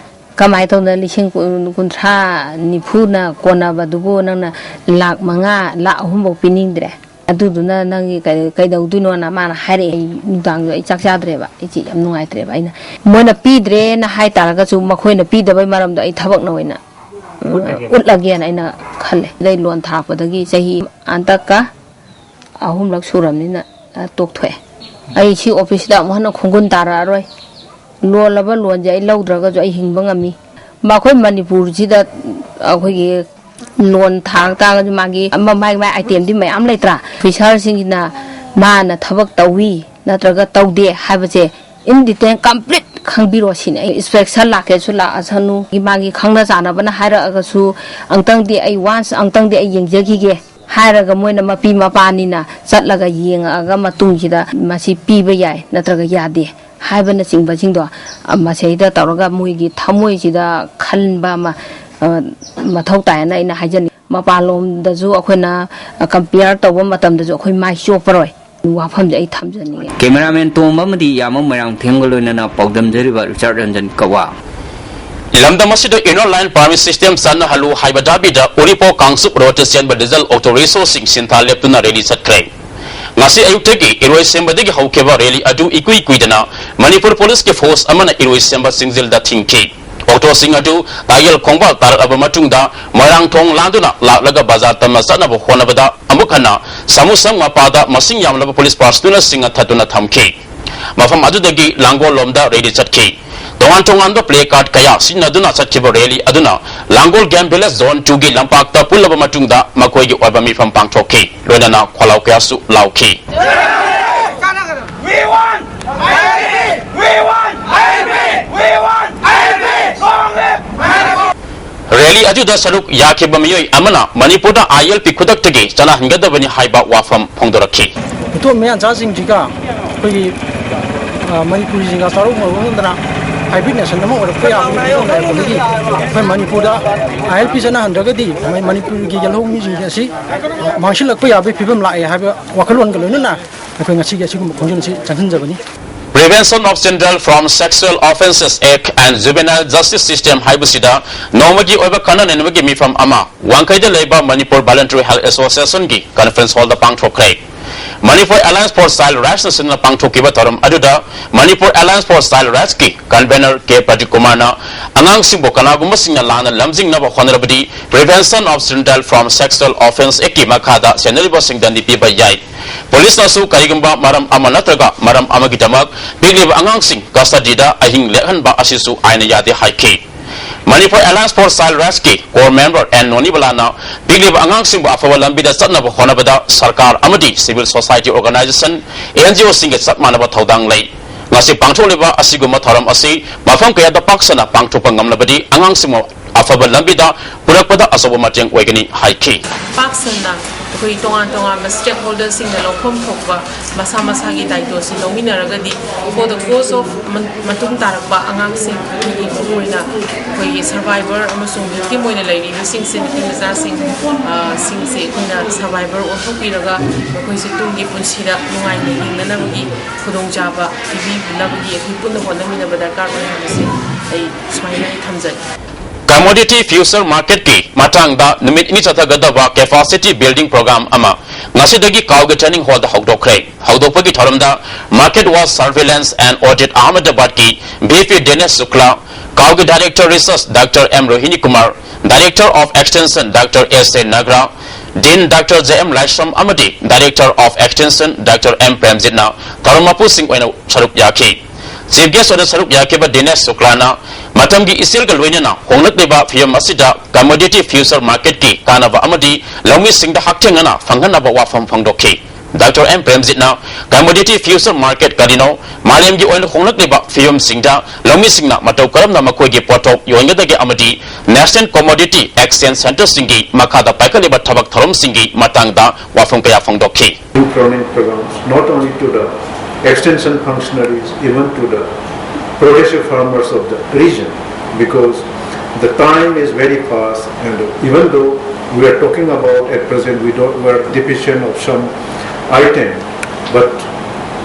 ꯀꯃꯥꯏꯅ ꯇꯧꯗꯅ ꯂꯤꯁꯤꯡ ꯀꯨꯟ, ꯀꯨꯟꯊ꯭ꯔꯥ, ꯅꯤꯐꯨꯅ ꯀꯣꯟꯅꯕꯗꯨꯕꯨ ꯅꯪꯅ ꯂꯥꯛ ꯃꯉꯥ, ꯂꯥꯛ ꯑꯍꯨꯝꯐꯧ ꯄꯤꯅꯤꯡꯗ꯭ꯔꯦ? ꯑꯗꯨꯗꯨꯅ ꯅꯪꯒꯤ ꯀꯩ-, ꯀꯩꯗꯧꯗꯣꯏꯅꯣꯅ?" ꯃꯥꯅ ꯍꯥꯏꯔꯛꯑꯦ꯫ ꯑꯩ ꯅꯨꯡꯗꯥꯡꯗꯣ ꯑꯩ ꯆꯥꯛ ꯆꯥꯗ꯭ꯔꯦꯕ, ꯑꯩꯁꯦ ꯌꯥꯝ ꯅꯨꯡꯉꯥꯏꯇ꯭ꯔꯦꯕ꯫ ꯑꯩꯅ, ꯃꯣꯏꯅ ꯄꯤꯗ꯭ꯔꯦꯅ ꯍꯥꯏ ꯇꯥꯔꯒꯁꯨ ꯃꯈꯣꯏꯅ ꯄꯤꯗꯕꯩ ꯃꯔꯝꯗꯣ ꯑꯩ ꯊꯕꯛꯅ ꯑꯣꯏꯅ, ꯎꯝ, ꯎꯠꯂꯒꯦꯅ ꯑꯩꯅ ꯈꯜꯂꯦ꯫ ꯑꯗꯩ ꯂꯣꯟ ꯊꯥꯔꯛꯄꯗꯒꯤ ꯆꯍꯤ ꯍꯟꯗꯛꯀ ꯑꯍꯨꯝꯂꯛ ꯁꯨꯔꯕꯅꯤꯅ, ꯑ, ꯇꯣꯛꯊꯣꯛꯑꯦ꯫ ꯑꯩ ꯁꯤ ꯑꯣꯐꯤꯁꯇ ꯑꯃꯨꯛ ꯍꯟꯅ ꯈꯣꯡꯒꯨꯟ ꯇꯥꯔꯛꯑꯔꯣꯏ꯫ ꯂꯣꯜꯂꯕ ꯂꯣꯟꯁꯦ ꯑꯩ ꯂꯧꯗ꯭ꯔꯒꯁꯨ ꯑꯩ ꯍꯤꯡꯕ ꯉꯝꯃꯤ꯫ ꯃꯈꯣꯏ ꯃꯅꯤꯄꯨꯔꯁꯤꯗ ꯑꯩꯈꯣꯏꯒꯤ ꯂꯣꯟ ꯊꯥꯔꯛ ꯇꯥꯔꯒꯁꯨ ꯃꯥꯒꯤ ꯑꯃ ꯃꯥꯏ ꯃꯥꯏ ꯑꯥꯏꯇꯦꯝꯗꯤ ꯃꯌꯥꯝ ꯂꯩꯇ꯭ꯔꯥ? ꯑꯣꯐꯤꯁꯥꯔꯁꯤꯡꯁꯤꯅ ꯃꯥꯅ ꯊꯕꯛ ꯇꯧꯏ ꯅꯠꯇ꯭ꯔꯒ ꯇꯧꯗꯦ ꯍꯥꯏꯕꯁꯦ in detail complete ꯈꯪꯕꯤꯔꯣ ꯁꯤꯅꯤ꯫ ꯑꯩ ꯏꯟꯁꯄꯦꯛꯁꯟ ꯂꯥꯛꯀꯦꯁꯨ ꯂꯥꯛꯑꯁꯅꯨ, ꯃꯥꯒꯤ ꯈꯪꯅ ꯆꯥꯟꯅꯕꯅ ꯍꯥꯏꯔꯛꯑꯒꯁꯨ ꯑꯪꯇꯪꯗꯤ ꯑꯩ ꯋꯥꯟꯁ ꯑꯪꯇꯪꯗꯤ ꯑꯩ ꯌꯦꯡꯖꯈꯤꯒꯦ ꯍꯥꯏꯔꯒ ꯃꯣꯏꯅ ꯃꯄꯤ ꯃꯄꯥꯅꯤꯅ ꯆꯠꯂꯒ ꯌꯦꯡꯉꯛꯑꯒ ꯃꯇꯨꯡꯁꯤꯗ ꯃꯁꯤ ꯄꯤꯕ ꯌꯥꯏ ꯅꯠꯇ꯭ꯔꯒ ꯌꯥꯗꯦ ꯍꯥꯏꯕꯅꯆꯤꯡꯕꯁꯤꯡꯗꯣ, ꯑ, ꯃꯁꯤꯗ ꯇꯧꯔꯒ ꯃꯣꯏꯒꯤ ꯊꯃꯣꯏꯁꯤꯗ ꯈꯟꯕ ꯑꯃ, ꯑ, ꯃꯊꯧ ꯇꯥꯏꯌꯦꯅ ꯑꯩꯅ ꯍꯥꯏꯖꯅꯤꯡꯉꯤ꯫ ꯃꯄꯥꯟꯂꯣꯝꯗꯁꯨ ꯑꯩꯈꯣꯏꯅ, ꯑ, ꯀꯝꯄꯤꯌꯔ ꯇꯧꯕ ꯃꯇꯝꯗꯁꯨ ꯑꯩꯈꯣꯏ ꯃꯥꯏ ꯆꯣꯞꯄꯔꯣꯏ꯫ ꯋꯥꯐꯝꯁꯦ ꯑꯩ ꯊꯝꯖꯅꯤꯡꯉꯦ꯫ ꯀꯦꯃꯦꯔꯥꯃꯦꯟ ꯇꯣꯝꯕ ꯑꯃꯗꯤ ꯌꯥꯃ ꯃꯣꯏꯔꯥꯡꯊꯦꯝꯒ ꯂꯣꯏꯅꯅ ꯄꯥꯎꯗꯝꯖꯔꯤꯕ ꯔꯤꯆꯥꯔꯗ ꯔꯟꯖꯟ ꯀꯋꯥ꯫ ꯂꯝꯗꯝ ꯑꯁꯤꯗ inner line permit system ꯆꯠꯅꯍꯜꯂꯨ ꯍꯥꯏꯕ ꯗꯥꯕꯤꯗ ꯎꯔꯤꯄꯣꯛ ꯀꯥꯡꯆꯨꯞ ꯔꯣꯗꯇ ꯆꯦꯟꯕ ꯗꯤꯖꯜ ꯑꯣꯇꯣ ꯔꯤꯛꯁꯣꯁꯤꯡ ꯁꯤꯟꯊꯥ ꯂꯦꯞꯇꯨꯅ ꯔꯦꯂꯤ ꯆꯠꯈ꯭ꯔꯦ꯫ ꯉꯁꯤ ꯑꯌꯨꯛꯇꯒꯤ ꯏꯔꯣꯏꯁꯦꯝꯕꯗꯒꯤ ꯍꯧꯈꯤꯕ ꯔꯦꯂꯤ ꯑꯗꯨ ꯏꯀꯨꯏ ꯀꯨꯏꯗꯅ ꯃꯅꯤꯄꯨꯔ ꯄꯨꯂꯤꯁꯀꯤ ꯐꯣꯔꯁ ꯑꯃꯅ ꯏꯔꯣꯏꯁꯦꯝꯕ ꯆꯤꯡꯖꯤꯜꯗ ꯊꯤꯡꯈꯤ꯫ ꯑꯣꯇꯣꯁꯤꯡ ꯑꯗꯨ ꯇꯥꯌꯦꯜ ꯈꯣꯡꯕꯥꯜ ꯇꯥꯔꯛꯂꯕ ꯃꯇꯨꯡꯗ ꯃꯣꯏꯔꯥꯡꯊꯣꯡ ꯂꯥꯟꯗꯨꯅ ꯂꯥꯛꯂꯒ ꯕꯖꯥꯔ ꯇꯝꯅ ꯆꯠꯅꯕ ꯍꯣꯠꯅꯕꯗ ꯑꯃꯨꯛ ꯍꯟꯅ ꯁꯥꯃꯨꯁꯪ ꯃꯄꯥꯗ ꯃꯁꯤꯡ ꯌꯥꯝꯂꯕ ꯄꯨꯂꯤꯁ ꯄꯥꯔꯁꯅꯦꯜꯁꯤꯡꯅ ꯊꯠꯇꯨꯅ ꯊꯝꯈꯤ꯫ ꯃꯐꯝ ꯑꯗꯨꯗꯒꯤ ꯂꯥꯡꯒꯣꯜ ꯂꯣꯝꯗ ꯔꯦꯂꯤ ꯆꯠꯈꯤ꯫ ꯇꯣꯉꯥꯟ ꯇꯣꯉꯥꯟꯕ ꯄ꯭ꯂꯦ ꯀꯥꯔꯗ ꯀꯌꯥ ꯁꯤꯖꯤꯟꯅꯗꯨꯅ ꯆꯠꯈꯤꯕ ꯔꯦꯂꯤ ꯑꯗꯨꯅ ꯂꯥꯡꯒꯣꯜ ꯒꯦꯝ ꯚꯤꯂꯦꯖ ꯖꯣꯟ ꯇꯨꯒꯤ ꯂꯝꯄꯥꯛꯇ ꯄꯨꯜꯂꯕ ꯃꯇꯨꯡꯗ ꯃꯈꯣꯏꯒꯤ ꯑꯣꯏꯕ ꯃꯤꯐꯝ ꯄꯥꯡꯊꯣꯛꯈꯤ꯫ ꯂꯣꯏꯅꯅ ꯈꯣꯜꯂꯥꯎ ꯀꯌꯥꯁꯨ ꯂꯥꯎꯈꯤ꯫ We want I L P! We want I L P! We want I L P! Long live Manipur! Rally ꯑꯗꯨꯗ ꯁꯔꯨꯛ ꯌꯥꯈꯤꯕ ꯃꯤꯑꯣꯏ ꯑꯃꯅ ꯃꯅꯤꯄꯨꯔꯗ I L P ꯈꯨꯗꯛꯇꯒꯤ ꯆꯠꯅꯍꯟꯒꯗꯕꯅꯤ ꯍꯥꯏꯕ ꯋꯥꯐꯝ ꯐꯣꯡꯗꯣꯔꯛꯈꯤ꯫ ꯃꯤꯇꯣꯞ ꯃꯤꯌꯥꯟꯆꯥꯁꯤꯡꯁꯤꯒ ꯑꯩꯈꯣꯏꯒꯤ, ꯑ, ꯃꯅꯤꯄꯨꯔꯤꯁꯤꯡꯒ ꯆꯥꯔꯣꯛꯅꯔꯨꯗꯅ hybrid nation ꯑꯃ ꯑꯣꯏꯔꯛꯄ ꯌꯥꯕꯒꯤ ꯐꯤꯕꯝ ꯂꯩꯔꯛꯄꯗꯒꯤ ꯑꯩꯈꯣꯏ ꯃꯅꯤꯄꯨꯔꯗ I L P ꯆꯠꯅꯍꯟꯗ꯭ꯔꯒꯗꯤ ꯃ-, ꯃꯅꯤꯄꯨꯔꯒꯤ ꯌꯦꯜꯍꯧꯃꯤꯁꯤꯡ ꯑꯁꯤ ꯃꯥꯡꯁꯤꯜꯂꯛꯄ ꯌꯥꯕꯒꯤ ꯐꯤꯕꯝ ꯂꯥꯛꯑꯦ ꯍꯥꯏꯕ ꯋꯥꯈꯜꯂꯣꯟꯒ ꯂꯣꯏꯅꯅ ꯑꯩꯈꯣꯏ ꯉꯁꯤꯒꯤ ꯑꯁꯤꯒꯨꯝꯕ ꯈꯣꯡꯖꯪ ꯑꯁꯤ ꯆꯪꯁꯤꯟꯖꯕꯅꯤ꯫ Prevention of Children from Sexual Offences Act and Juvenile Justice System ꯍꯥꯏꯕꯁꯤꯗ ꯅꯣꯡꯃꯒꯤ ꯑꯣꯏꯕ ꯈꯟꯅ ꯅꯩꯅꯕꯒꯤ ꯃꯤꯐꯝ ꯑꯃ ꯋꯥꯡꯈꯩꯗ ꯂꯩꯕ ꯃꯅꯤꯄꯨꯔ Voluntary Health Association ꯒꯤ conference hall the ꯄꯥꯡꯊꯣꯛꯈ꯭ꯔꯦ꯫ Manipur Alliance for Child Rights ꯅ ꯁꯤꯟꯗꯨꯅ ꯄꯥꯡꯊꯣꯛꯈꯤꯕ ꯊꯧꯔꯝ ꯑꯗꯨꯗ Manipur Alliance for Child Rights ꯀꯤ convener ꯀꯦ ꯄ꯭ꯔꯗꯤꯞ ꯀꯨꯃꯥꯔꯅ ꯑꯉꯥꯡꯁꯤꯡꯕꯨ ꯀꯅꯥꯒꯨꯝꯕꯁꯤꯡꯅ ꯂꯥꯟꯅ ꯂꯝꯖꯤꯡꯅꯕ ꯍꯣꯠꯅꯔꯕꯗꯤ Prevention of Children from Sexual Offence Act ꯀꯤ ꯃꯈꯥꯗ ꯁꯦꯟꯅꯔꯤꯕꯁꯤꯡꯗ ꯅꯤꯄꯤꯕ ꯌꯥꯏ꯫ ꯄꯨꯂꯤꯁꯅꯁꯨ ꯀꯔꯤꯒꯨꯝꯕ ꯃꯔꯝ ꯑꯃ ꯅꯠꯇ꯭ꯔꯒ ꯃꯔꯝ ꯑꯃꯒꯤꯗꯃꯛ ꯄꯤꯛꯂꯤꯕ ꯑꯉꯥꯡꯁꯤꯡ custody ꯗ ꯑꯍꯤꯡ ꯂꯦꯛꯍꯟꯕ ꯑꯁꯤꯁꯨ ꯑꯥꯏꯟꯅ ꯌꯥꯗꯦ ꯍꯥꯏꯈꯤ꯫ Manipur Alliance for Child Rights ꯀꯤ core member ꯑꯦꯟ ꯅꯣꯅꯤꯕꯂꯥꯅ ꯄꯤꯛꯂꯤꯕ ꯑꯉꯥꯡꯁꯤꯡꯕꯨ ꯑꯐꯕ ꯂꯝꯕꯤꯗ ꯆꯠꯅꯕ ꯍꯣꯠꯅꯕꯗ ꯁꯔꯀꯥꯔ ꯑꯃꯗꯤ civil society organization, N G O ꯁꯤꯡꯒ ꯆꯞ ꯃꯥꯟꯅꯕ ꯊꯧꯗꯥꯡ ꯂꯩ꯫ ꯉꯁꯤ ꯄꯥꯡꯊꯣꯛꯂꯤꯕ ꯑꯁꯤꯒꯨꯝꯕ ꯊꯧꯔꯝ ꯑꯁꯤ ꯃꯐꯝ ꯀꯌꯥꯗ ꯄꯥꯛ ꯁꯟꯅ ꯄꯥꯡꯊꯣꯛꯄ ꯉꯝꯂꯕꯗꯤ ꯑꯉꯥꯡꯁꯤꯡꯕꯨ ꯑꯐꯕ ꯂꯝꯕꯤꯗ ꯄꯨꯔꯛꯄꯗ ꯑꯆꯧꯕ ꯃꯇꯦꯡ ꯑꯣꯏꯒꯅꯤ ꯍꯥꯏꯈꯤ꯫ ꯄꯥꯛ ꯁꯟꯅ ꯑꯩꯈꯣꯏ ꯇꯣꯉꯥꯟ ꯇꯣꯉꯥꯟꯕ stakeholder ꯁꯤꯡꯅ ꯂꯧꯐꯝ ꯊꯣꯛꯄ ꯃꯁꯥ ꯃꯁꯥꯒꯤ ꯗꯥꯏꯇꯣꯁꯤ ꯂꯧꯃꯤꯟꯅꯔꯒꯗꯤ for the cause of ꯃꯟ-, ꯃꯇꯨꯡ ꯇꯥꯔꯛꯄ ꯑꯉꯥꯡꯁꯤꯡ ꯑꯩꯈꯣꯏꯒꯤ ꯃꯈꯣꯏꯅ ꯑꯩꯈꯣꯏꯒꯤ survivor ꯑꯃꯁꯨꯡ victim ꯑꯣꯏꯅ ꯂꯩꯔꯤꯕꯁꯤꯡꯁꯦ, ꯅꯨꯄꯤ ꯃꯆꯥꯁꯤꯡ, ꯑ, ꯁꯤꯡꯁꯦ ꯑꯩꯈꯣꯏꯅ survivor ꯑꯣꯟꯊꯣꯛꯄꯤꯔꯒ ꯃꯈꯣꯏꯁꯦ ꯇꯨꯡꯒꯤ ꯄꯨꯟꯁꯤꯗ ꯅꯨꯡꯉꯥꯏꯅ ꯍꯤꯡꯅꯅꯕꯒꯤ ꯈꯨꯗꯣꯡꯆꯥꯕ ꯄꯤꯕꯤꯅꯕꯒꯤ ꯑꯩꯈꯣꯏ ꯄꯨꯟꯅ ꯍꯣꯠꯅꯃꯤꯟꯅꯕ ꯗꯔꯀꯥꯔ ꯑꯣꯏ ꯍꯥꯏꯕꯁꯤ ꯑꯩ ꯁꯨꯃꯥꯏꯅ ꯑꯩ ꯊꯝꯖꯒꯦ꯫ Commodity Future Market ꯀꯤ ꯃꯇꯥꯡꯗ ꯅꯨꯃꯤꯠ ꯅꯤꯅꯤ ꯆꯠꯊꯒꯗꯕ capacity building program ꯑꯃ ꯉꯁꯤꯗꯒꯤ ꯀꯥꯎꯒꯤ training hall ꯗ ꯍꯧꯗꯣꯛꯈ꯭ꯔꯦ꯫ ꯍꯧꯗꯣꯛꯄꯒꯤ ꯊꯧꯔꯝꯗ Market Watch Surveillance and Audit Ahmedabad ꯀꯤ V P Dinesh Shukla, ꯀꯥꯎꯒꯤ Director Research Doctor M Rohini Kumar, Director of Extension Doctor S A Nagra, Dean Doctor J M Laishram ꯑꯃꯗꯤ Director of Extension Doctor M ꯄ꯭ꯔꯦꯝꯖꯤꯠꯅ ꯊꯧꯔꯝ ꯃꯄꯨꯁꯤꯡ ꯑꯣꯏꯅ ꯁꯔꯨꯛ ꯌꯥꯈꯤ꯫ Chief guest ꯑꯣꯏꯅ ꯁꯔꯨꯛ ꯌꯥꯈꯤꯕ ꯗꯤꯅꯦꯁ ꯁꯨꯀ꯭ꯂꯥꯅ ꯃꯇꯝꯒꯤ ꯏꯆꯦꯜꯒ ꯂꯣꯏꯅꯅ ꯍꯣꯡꯂꯛꯂꯤꯕ ꯐꯤꯕꯝ ꯑꯁꯤꯗ commodity future market ꯀꯤ ꯀꯥꯟꯅꯕ ꯑꯃꯗꯤ ꯂꯧꯃꯤꯁꯤꯡꯗ ꯍꯛꯊꯦꯡꯅꯅ ꯐꯪꯍꯟꯅꯕ ꯋꯥꯐꯝ ꯐꯣꯡꯗꯣꯛꯈꯤ꯫ ꯗꯥꯛꯇꯔ ꯑꯦꯝ ꯄ꯭ꯔꯦꯝꯖꯤꯠꯅ commodity future market ꯀꯔꯤꯅꯣ, ꯃꯥꯂꯦꯝꯒꯤ ꯑꯣꯏꯅ ꯍꯣꯡꯂꯛꯂꯤꯕ ꯐꯤꯕꯝꯁꯤꯡꯗ ꯂꯧꯃꯤꯁꯤꯡꯅ ꯃꯇꯧ ꯀꯔꯝꯅ ꯃꯈꯣꯏꯒꯤ ꯄꯣꯠꯊꯣꯛ ꯌꯣꯟꯒꯗꯒꯦ ꯑꯃꯗꯤ National Commodity Exchange Centreꯁꯤꯡꯒꯤ ꯃꯈꯥꯗ ꯄꯥꯏꯈꯠꯂꯤꯕ ꯊꯕꯛ ꯊꯧꯔꯝꯁꯤꯡꯒꯤ ꯃꯇꯥꯡꯗ ꯋꯥꯐꯝ ꯀꯌꯥ ꯐꯣꯡꯗꯣꯛꯈꯤ꯫ Procurement programs, not only to the extension functionaries, even to the progressive farmers of the region, because the time is very fast, and even though we are talking about at present, we don't, we are deficient of some item, but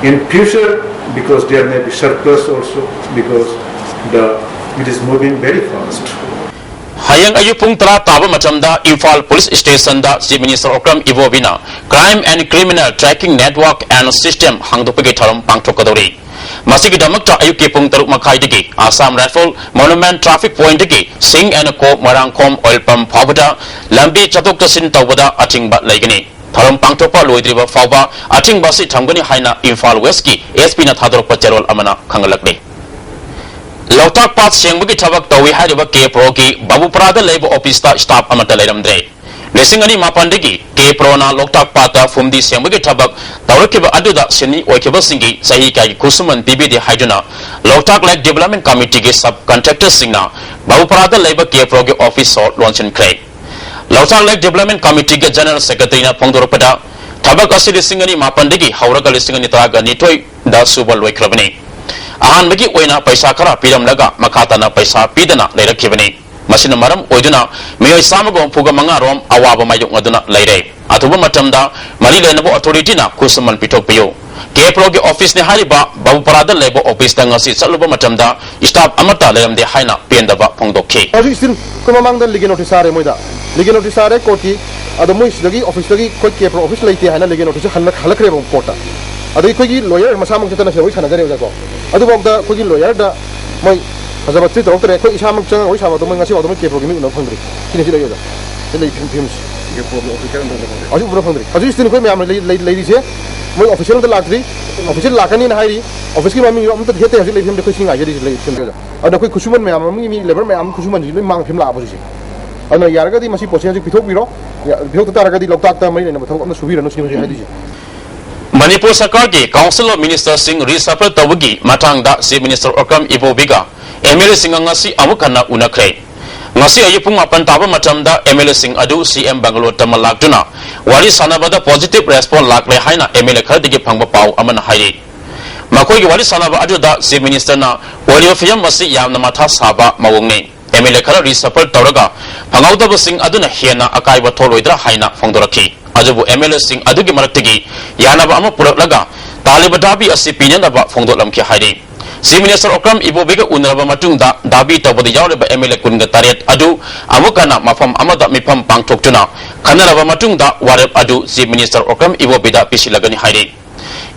in future, because there may be surplus also, because the, it is moving very fast. ꯍꯌꯦꯡ ꯑꯌꯨꯛ ꯄꯨꯡ ꯇꯔꯥ ꯇꯥꯕ ꯃꯇꯝꯗ Imphal police ꯁ꯭ꯇꯦꯁꯟꯗ chief minister Okram ꯏꯕꯣꯕꯤꯅ Crime and Criminal Tracking Network and System ꯍꯥꯡꯗꯣꯛꯄꯒꯤ ꯊꯧꯔꯝ ꯄꯥꯡꯊꯣꯛꯀꯗꯧꯔꯤ꯫ ꯃꯁꯤꯒꯤꯗꯃꯛꯇ ꯑꯌꯨꯛꯀꯤ ꯄꯨꯡ ꯇꯔꯨꯛ ꯃꯈꯥꯏꯗꯒꯤ ꯑꯁꯥꯝ ꯔꯥꯏꯐꯜ ꯃꯣꯅꯨꯃꯦꯟꯠ ꯇ꯭ꯔꯥꯐꯤꯛ ꯄꯣꯏꯟꯠꯇꯒꯤ ꯁꯤꯡ ꯑꯦꯟ ꯀꯣ ꯃꯣꯏꯔꯥꯡꯈꯣꯝ ꯑꯣꯏꯜ ꯄꯝꯞ ꯐꯥꯎꯕꯗ ꯂꯝꯕꯤ ꯆꯠꯊꯣꯛ ꯆꯠꯁꯤꯟ ꯇꯧꯕꯗ ꯑꯊꯤꯡꯕ ꯂꯩꯒꯅꯤ꯫ ꯊꯧꯔꯝ ꯄꯥꯡꯊꯣꯛꯄ ꯂꯣꯏꯗ꯭ꯔꯤꯕ ꯐꯥꯎꯕ ꯑꯊꯤꯡꯕ ꯑꯁꯤ ꯊꯝꯒꯅꯤ ꯍꯥꯏꯅ ꯏꯝꯐꯥꯜ ꯋꯦꯁ꯭ꯠꯀꯤ ꯑꯦꯁ ꯄꯤꯅ ꯊꯥꯗꯣꯔꯛꯄ ꯆꯦꯔꯣꯜ ꯑꯃꯅ ꯈꯪꯍꯜꯂꯛꯂꯤ꯫ ꯂꯣꯛꯇꯥꯛ ꯄꯥꯠ ꯁꯦꯡꯕꯒꯤ ꯊꯕꯛ ꯇꯧꯏ ꯍꯥꯏꯔꯤꯕ ꯀꯦ ꯄ꯭ꯔꯣꯒꯤ ꯕꯥꯕꯨꯄꯨꯔꯥꯗ ꯂꯩꯕ ꯑꯣꯐꯤꯁꯇ ꯁ꯭ꯇꯥꯐ ꯑꯃꯠꯇ ꯂꯩꯔꯝꯗ꯭ꯔꯦ꯫ ꯂꯤꯁꯤꯡ ꯑꯅꯤ ꯃꯥꯄꯟꯗꯒꯤ ꯀꯦ ꯄ꯭ꯔꯣꯅ ꯂꯣꯛꯇꯥꯛ ꯄꯥꯠꯇ ꯐꯨꯝꯗꯤ ꯁꯦꯡꯕꯒꯤ ꯊꯕꯛ ꯇꯧꯔꯛꯈꯤꯕ ꯑꯗꯨꯗ ꯁꯤꯟꯃꯤ ꯑꯣꯏꯈꯤꯕꯁꯤꯡꯒꯤ ꯆꯍꯤ ꯀꯌꯥꯒꯤ ꯈꯨꯠꯁꯨꯃꯟ ꯄꯤꯕꯤꯗꯦ ꯍꯥꯏꯗꯨꯅ ꯂꯣꯛꯇꯥꯛ ꯂꯦꯛ ꯗꯤꯕꯦꯂꯞꯃꯦꯟꯠ ꯀꯃꯤꯇꯤꯒꯤ ꯁꯕ ꯀꯟꯇ꯭ꯔꯦꯛꯇꯔꯁꯤꯡꯅ ꯕꯥꯕꯨꯄꯨꯔꯥꯗ ꯂꯩꯕ ꯀꯦ ꯄ꯭ꯔꯣꯒꯤ ꯑꯣꯐꯤꯁ ꯁꯣ ꯂꯣꯟꯁꯤꯟꯈ꯭ꯔꯦ꯫ ꯂꯣꯛꯇꯥꯛ ꯂꯦꯛ ꯗꯤꯕꯦꯂꯞꯃꯦꯟꯠ ꯀꯃꯤꯇꯤꯒꯤ ꯖꯦꯅꯔꯦꯜ ꯁꯦꯀ꯭ꯔꯦꯇꯔꯤꯅ ꯐꯣꯡꯗꯣꯔꯛꯄꯗ, ꯊꯕꯛ ꯑꯁꯤ ꯂꯤꯁꯤꯡ ꯑꯅꯤ ꯃꯥꯄꯟꯗꯒꯤ ꯍꯧꯔꯒ ꯂꯤꯁꯤꯡ ꯑꯅꯤ ꯇꯔꯥꯒ ꯅꯤꯊꯣꯏꯗ ꯁꯨꯕ ꯂꯣꯏꯈ꯭ꯔꯕꯅꯤ꯫ ꯑꯍꯥꯟꯕꯒꯤ ꯑꯣꯏꯅ ꯄꯩꯁꯥ ꯈꯔ ꯄꯤꯔꯝꯂꯒ ꯃꯈꯥ ꯇꯥꯅ ꯄꯩꯁꯥ ꯄꯤꯗꯅ ꯂꯩꯔꯛꯈꯤꯕꯅꯤ꯫ ꯃꯁꯤꯅ ꯃꯔꯝ ꯑꯣꯏꯗꯨꯅ ꯃꯤꯑꯣꯏ ꯆꯥꯝꯃꯒ ꯍꯨꯝꯐꯨꯒ ꯃꯉꯥ ꯔꯣꯝ ꯑꯋꯥꯕ ꯃꯥꯌꯣꯛꯅꯗꯨꯅ ꯂꯩꯔꯦ꯫ ꯑꯊꯨꯕ ꯃꯇꯝꯗ ꯃꯔꯤ ꯂꯩꯅꯕ ꯑꯣꯊꯣꯔꯤꯇꯤꯅ ꯈꯨꯠꯁꯨꯃꯟ ꯄꯤꯊꯣꯛꯄꯤꯌꯨ꯫ ꯀꯦ ꯄ꯭ꯔꯣꯒꯤ ꯑꯣꯐꯤꯁꯅꯤ ꯍꯥꯏꯔꯤꯕ ꯕꯥꯕꯨꯄꯨꯔꯥꯗ ꯂꯩꯕ ꯑꯣꯐꯤꯁꯇ ꯉꯁꯤ ꯆꯠꯂꯨꯕ ꯃꯇꯝꯗ ꯁ꯭ꯇꯥꯐ ꯑꯃꯠꯇ ꯂꯩꯔꯝꯗꯦ ꯍꯥꯏꯅ ꯄꯦꯟꯗꯕ ꯐꯣꯡꯗꯣꯛꯈꯤ꯫ ꯍꯧꯖꯤꯛ still ꯑꯩꯈꯣꯏ ꯃꯃꯥꯡꯗ ꯂꯤꯒꯦꯜ ꯅꯣꯇꯤꯁ ꯆꯥꯔꯦ ꯃꯣꯏꯗ꯫ ꯂꯤꯒꯦꯜ ꯅꯣꯇꯤꯁ ꯆꯥꯔꯦ ꯀꯣꯔꯠꯀꯤ꯫ ꯑꯗꯣ ꯃꯣꯏ ꯁꯤꯗꯒꯤ ꯑꯣꯐꯤꯁꯇꯒꯤ ꯑꯩꯈꯣꯏ ꯀꯦ ꯄ꯭ꯔꯣ ꯑꯣꯐꯤꯁ ꯂꯩꯇꯦ ꯍꯥꯏꯅ ꯂꯤꯒꯦꯜ ꯅꯣꯇꯤꯁꯁꯦ ꯍꯜꯂꯛ-, ꯍꯜꯂꯛꯈ꯭ꯔꯦꯕ ꯀꯣꯔꯠꯇ꯫ ꯑꯗꯒꯤ ꯑꯩꯈꯣꯏꯒꯤ ꯂꯣꯌꯔ ꯃꯁꯥꯃꯛ ꯆꯠꯇꯅ ꯁꯤꯗ ꯋꯥꯔꯤ ꯁꯥꯟꯅꯖꯔꯦ ꯑꯣꯖꯥꯀꯣ꯫ ꯑꯗꯨꯐꯥꯎꯗ ꯑꯩꯈꯣꯏꯒꯤ ꯂꯣꯌꯔꯗ ꯃꯣꯏ ꯐꯖꯕ ꯇ꯭ꯔꯤꯠ ꯇꯧꯔꯛꯇ꯭ꯔꯦ꯫ ꯑꯩꯈꯣꯏ ꯏꯁꯥꯃꯛ ꯆꯪꯉꯒ ꯋꯥꯔꯤ ꯁꯥꯕꯗꯣ ꯃꯣꯏ ꯉꯁꯤꯐꯥꯎꯗ ꯃꯣꯏ ꯀꯦ ꯄ꯭ꯔꯣꯒꯤ ꯃꯤ ꯎꯅꯕ ꯐꯪꯗ꯭ꯔꯤ꯫ ꯁꯤꯅꯤ ꯁꯤ ꯂꯩ ꯑꯣꯖꯥ꯫ ꯁꯤ ꯂꯩ ꯐꯤꯕꯝ-, ꯐꯤꯕꯝꯁꯤ꯫ ꯍꯧꯖꯤꯛ ꯎꯅꯕ ꯐꯪꯗ꯭ꯔꯤ꯫ ꯍꯧꯖꯤꯛ still ꯑꯩꯈꯣꯏ ꯃꯌꯥꯝ ꯂꯩ-, ꯂꯩ-, ꯂꯩꯔꯤꯁꯦ꯫ ꯃꯣꯏ ꯑꯣꯐꯤꯁꯤꯌꯦꯜꯗ ꯂꯥꯛꯇ꯭ꯔꯤ꯫ ꯑꯣꯐꯤꯁꯤꯌꯦꯜ ꯂꯥꯛꯀꯅꯤꯅ ꯍꯥꯏꯔꯤ꯫ ꯑꯣꯐꯤꯁꯀꯤ ꯃꯃꯤꯡꯁꯨ ꯑꯝꯇ ꯊꯦꯠꯇꯦ꯫ ꯍꯧꯖꯤꯛ ꯂꯩ ꯐꯤꯕꯝꯗ ꯑꯩꯈꯣꯏ ꯁꯤ ꯉꯥꯏꯖꯔꯤꯁꯦ ꯂꯩ ꯐꯤꯕꯝꯁꯦ ꯑꯣꯖꯥ꯫ ꯑꯗꯣ ꯑꯩꯈꯣꯏ ꯈꯨꯠꯁꯨꯃꯟ ꯃꯌꯥꯝ ꯑꯃꯒꯤ ꯃꯤ ꯂꯦꯕꯔ ꯃꯌꯥꯝ ꯑꯃ ꯈꯨꯠꯁꯨꯃꯟꯁꯤ ꯂꯣꯏ ꯃꯥꯡꯕ ꯐꯤꯕꯝ ꯂꯥꯛꯑꯕ ꯍꯧꯖꯤꯛꯁꯦ꯫ ꯑꯗꯨꯅ ꯌꯥꯔꯒꯗꯤ ꯃꯁꯤ ꯄꯣꯠꯁꯦ ꯍꯧꯖꯤꯛ ꯄꯤꯊꯣꯛꯄꯤꯔꯣ꯫ ꯌꯥ-, ꯄꯤꯊꯣꯛꯇ ꯇꯥꯔꯒꯗꯤ ꯂꯣꯛꯇꯥꯛꯇ ꯃꯔꯤ ꯂꯩꯅꯕ ꯊꯕꯛ ꯑꯝꯇ ꯁꯨꯕꯤꯔꯅꯨ ꯁꯤꯅꯤ ꯍꯧꯖꯤꯛ ꯍꯥꯏꯗꯣꯏꯁꯦ꯫ ꯃꯅꯤꯄꯨꯔ ꯁꯔꯀꯥꯔꯒꯤ ꯀꯥꯎꯟꯁꯤꯜ ꯑꯣꯐ ꯃꯤꯅꯤꯁꯇꯔꯁꯤꯡ ꯔꯤꯁꯐꯜ ꯇꯧꯕꯒꯤ ꯃꯇꯥꯡꯗ ꯆꯤꯐ ꯃꯤꯅꯤꯁꯇꯔ ꯑꯣꯀ꯭ꯔꯝ ꯏꯕꯣꯕꯤꯒ ꯑꯦꯝ ꯑꯦꯜ ꯑꯦꯁꯤꯡꯒ ꯉꯁꯤ ꯑꯃꯨꯛ ꯍꯟꯅ ꯎꯅꯈ꯭ꯔꯦ꯫ ꯉꯁꯤ ꯑꯌꯨꯛ ꯄꯨꯡ ꯃꯥꯄꯟ ꯇꯥꯕ ꯃꯇꯝꯗ ꯑꯦꯝ ꯑꯦꯜ ꯑꯦꯁꯤꯡ ꯑꯗꯨ ꯁꯤ ꯑꯦꯝ ꯕꯪꯒꯂꯣ ꯇꯝꯅ ꯂꯥꯛꯇꯨꯅ ꯋꯥꯔꯤ ꯁꯥꯟꯅꯕꯗ ꯄꯣꯖꯤꯇꯤꯚ ꯔꯦꯁꯄꯣꯟꯁ ꯂꯥꯛꯂꯦ ꯍꯥꯏꯅ ꯑꯦꯝ ꯑꯦꯜ ꯑꯦ ꯈꯔꯗꯒꯤ ꯐꯪꯕ ꯄꯥꯎ ꯑꯃꯅ ꯍꯥꯏꯔꯤ꯫ ꯃꯈꯣꯏꯒꯤ ꯋꯥꯔꯤ ꯁꯥꯟꯅꯕ ꯑꯗꯨꯗ ꯆꯤꯐ ꯃꯤꯅꯤꯁꯇꯔꯅ ꯑꯣꯏꯔꯤꯕ ꯐꯤꯕꯝ ꯑꯁꯤ ꯌꯥꯝꯅ ꯃꯊꯥ ꯁꯥꯕ ꯃꯑꯣꯡꯅꯤ꯫ ꯑꯦꯝ ꯑꯦꯜ ꯑꯦ ꯈꯔ ꯔꯤꯁꯐꯜ ꯇꯧꯔꯒ ꯐꯪꯍꯧꯗꯕꯁꯤꯡ ꯑꯗꯨꯅ ꯍꯦꯟꯅ ꯑꯀꯥꯏꯕ ꯊꯣꯛꯂꯣꯏꯗ꯭ꯔꯥ ꯍꯥꯏꯅ ꯐꯣꯡꯗꯣꯔꯛꯈꯤ꯫ ꯑꯗꯨꯕꯨ ꯑꯦꯝ ꯑꯦꯜ ꯑꯦꯁꯤꯡ ꯑꯗꯨꯒꯤ ꯃꯔꯛꯇꯒꯤ ꯌꯥꯅꯕ ꯑꯃ ꯄꯨꯔꯛꯂꯒ ꯇꯥꯜꯂꯤꯕ ꯗꯥꯕꯤ ꯑꯁꯤ ꯄꯤꯅꯅꯕ ꯐꯣꯡꯗꯣꯛꯂꯝꯈꯤ ꯍꯥꯏꯔꯤ꯫ Chief Minister Okram Ibobiga ꯎꯅꯔꯕ ꯃꯇꯨꯡꯗ ꯗꯥꯕꯤ ꯇꯧꯕꯗ ꯌꯥꯎꯔꯤꯕ M L A ꯀꯨꯟꯒ ꯇꯔꯦꯠ ꯑꯗꯨ ꯑꯃꯨꯛ ꯍꯟꯅ ꯃꯐꯝ ꯑꯃꯗ ꯃꯤꯐꯝ ꯄꯥꯡꯊꯣꯛꯇꯨꯅ ꯈꯟꯅꯔꯕ ꯃꯇꯨꯡꯗ ꯋꯥꯔꯦꯞ ꯑꯗꯨ Chief Minister Okram Ibobiꯗ ꯄꯤꯁꯤꯜꯂꯒꯅꯤ ꯍꯥꯏꯔꯤ꯫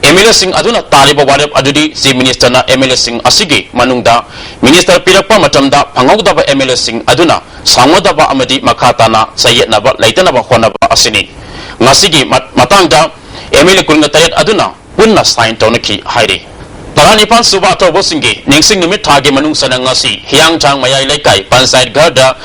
M L Aꯁꯤꯡ ꯑꯗꯨꯅ ꯇꯥꯔꯤꯕ ꯋꯥꯔꯦꯞ ꯑꯗꯨꯗꯤ Chief Ministerꯅ M L Aꯁꯤꯡ ꯑꯁꯤꯒꯤ ꯃꯅꯨꯡꯗ Minister ꯄꯤꯔꯛꯄ ꯃꯇꯝꯗ ꯐꯪꯍꯧꯗꯕ M L Aꯁꯤꯡ ꯑꯗꯨꯅ ꯁꯥꯎꯅꯗꯕ ꯑꯃꯗꯤ ꯃꯈꯥ ꯇꯥꯅ ꯆꯌꯦꯠꯅꯕ ꯂꯩꯇꯅꯕ ꯍꯣꯠꯅꯕ ꯑꯁꯤꯅꯤ꯫ ꯉꯁꯤꯒꯤ ꯃ-, ꯃꯇꯥꯡꯗ M L A ꯀꯨꯟꯒ ꯇꯔꯦꯠ ꯑꯗꯨꯅ ꯄꯨꯟꯅ sign ꯇꯧꯅꯈꯤ ꯍꯥꯏꯔꯤ꯫ ꯇꯔꯥꯅꯤꯄꯥꯟ ꯁꯨꯕ ꯑꯊꯧꯕꯁꯤꯡꯒꯤ ꯅꯤꯡꯁꯤꯡ ꯅꯨꯃꯤꯠ ꯊꯥꯒꯤ ꯃꯅꯨꯡ ꯆꯟꯅ ꯉꯁꯤ ꯍꯤꯌꯥꯡꯊꯥꯡ ꯃꯌꯥꯏ ꯂꯩꯀꯥꯏ ꯄꯟꯆꯥꯌꯠ ꯘꯔꯗ